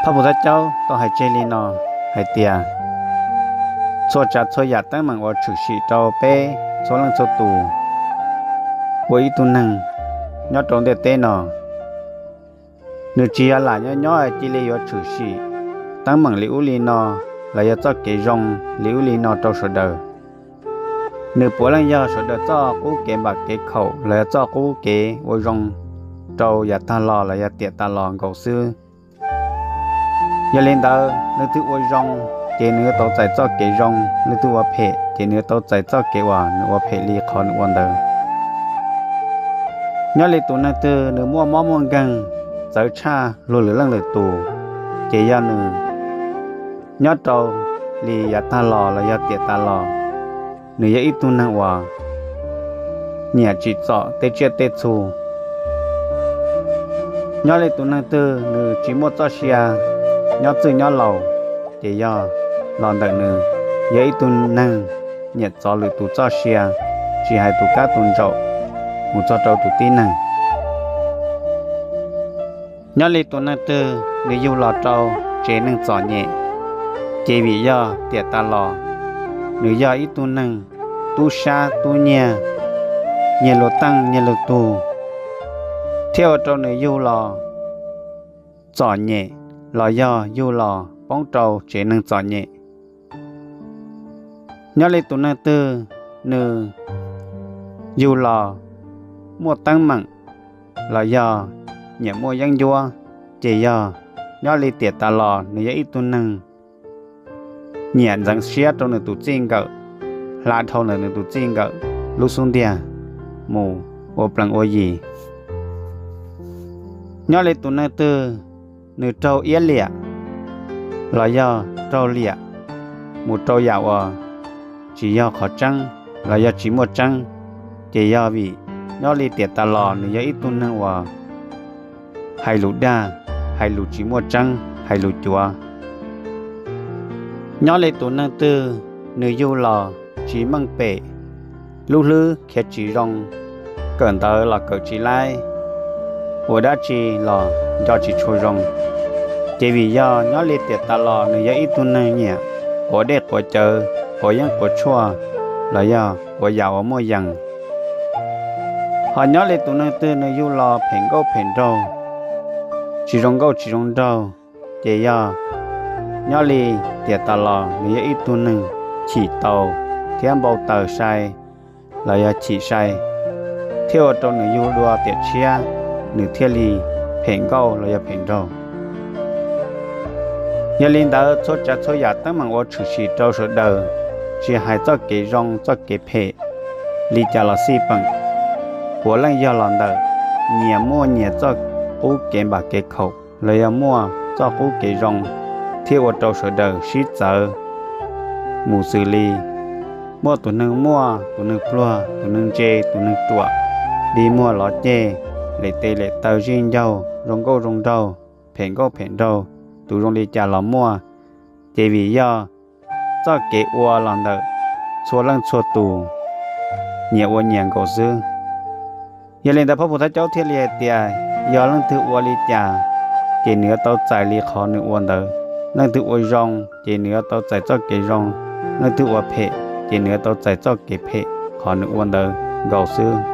Phab pus thab caub tau hais tseg li no hais tias, txhua tsav txhua yam teeb meem uas tshwm sim rau peb txhua leej txhua tus ua ib tug neeg nyob rau ntiaj teb no, nws tsis yog lam nyob nyob cia li yuav tshwm sim teeb meem li ub li no los yog txoj kev zoo li ub li no rau sawv daws. Nws puav leej yog sawv daws txoj qub kev npam kev khaum los yog txoj qub kev ua zoo rau yav tag los los yog tiam tas los nkaus xwb. Yog li ntawd, leej twg ua zoo ces nws yuav tau txais txoj kev zoo, leej twg ua phem ces nws yuav tau txais txoj kev uas nws ua phem li qhov nws ua ntawd. Nyob li tus neeg twg nws muaj mob muaj nkeeg txawv tshaj luag lwm leej lwm tus, ces yog nws nyob rau li yav tag los los yog tiam tas los, nws yog ib tug neeg uas nyiam tsim txom tej tsiaj tej txhu. Nyob li tus neeg twg nws tsis muaj txoj sia nyob txwj nyob laus, ces yog los ntawm nws yog ib tug neeg nyiam txov lwm tus txoj sia, tsis hais tus kab tus ntsaum mus txog rau tus tib neeg. Nyob li tus neeg twg nws yug los rau tsev neeg txom nyem, ces vim yog tiam tas los nws yog ib tug neeg tub sab tub nyiag, nyiag luag teej nyiag luag tug, thiaj ua rau nws yug los txom nyem los yog yug los poob rau tsev neeg txom nyem. Nyob li tus neeg twg nws yug los muaj teeb meem los yog nyiam muaj yeeb ncuab, ces yog nyob li tiam tas los nws yog ib tug neeg nyiam ntxeev siab rau nws tus txij nkawm, hla dhau ntawm nws tus txij nkawm lub xub ntiag mus ua plees ua yim. Nyob li tus neeg twg nws raug iab liam los yog raug liam mus rau yam uas tsis yog qhov tseeb los yog tsis muaj tseeb, ces yog vim nyob li tiam tas los nws yog ib tug neeg uas hais lus dag, hais lus tsis muaj tseeb, hais lus cuav. Nyob li tus neeg twg nws yug los tsis meej pem, lub hlwb khiav tsis zoo, kawm ntawv los kawm tsis laib, ua dab tsi los nco tsis tshua zoo, ces vim yog nyob li tiam tas los nws yog ib tug neeg nyiam quav dej quav cawv, quav yeeb quav tshuaj los yog quav yam uas muaj yees. Ho nyob li tus neeg twg nws yug los phem nkauj phem nraug, tsis zoo nkauj tsis zoo nraug, ces yog nyob li tiam tas los nws yog ib tug neeg chim taus thiab npau taws sai los yog chim sai, thiaj ua rau nws yug dua tiam tshiab, nws thiaj li phem nkauj los yog phem nraug. Yog li ntawd txhua tsav txhua yam teeb meem uas tshwm sim rau sawv daws, tsis hais txoj kev zoo txoj kev phem li cas los xij peem, puav leej yog los ntawm nyias muaj nyias txoj qub kev npam kev khaum los yog muaj txoj qub kev zoo, thiaj ua rau sawv daws sib txawv mus xws li muaj tus neeg muaj, tus neeg pluag, tus neeg ntse, tus neeg ruam, dig muag lov ceg, lem tes lem taw zij ncaug, zoo nkauj zoo nraug, phem nkauj phem nraug, tus zoo li cas los muaj, ces vim yog txoj kev ua los ntawm txhua leej txhua tus nyias ua nyias nkaus xwb. Yog li ntawd Phab Pus Thab Caub thiaj li hais tias, yog leej twg ua li cas, ces nws yuav tau txais li qhov nws ua ntawd. Leej twg ua zoo, ces nws yuav tau txais txoj kev zoo. Leej twg ua phem, ces nws yuav tau txais txoj kev phem qhov nws ua ntawd nkaus xwb.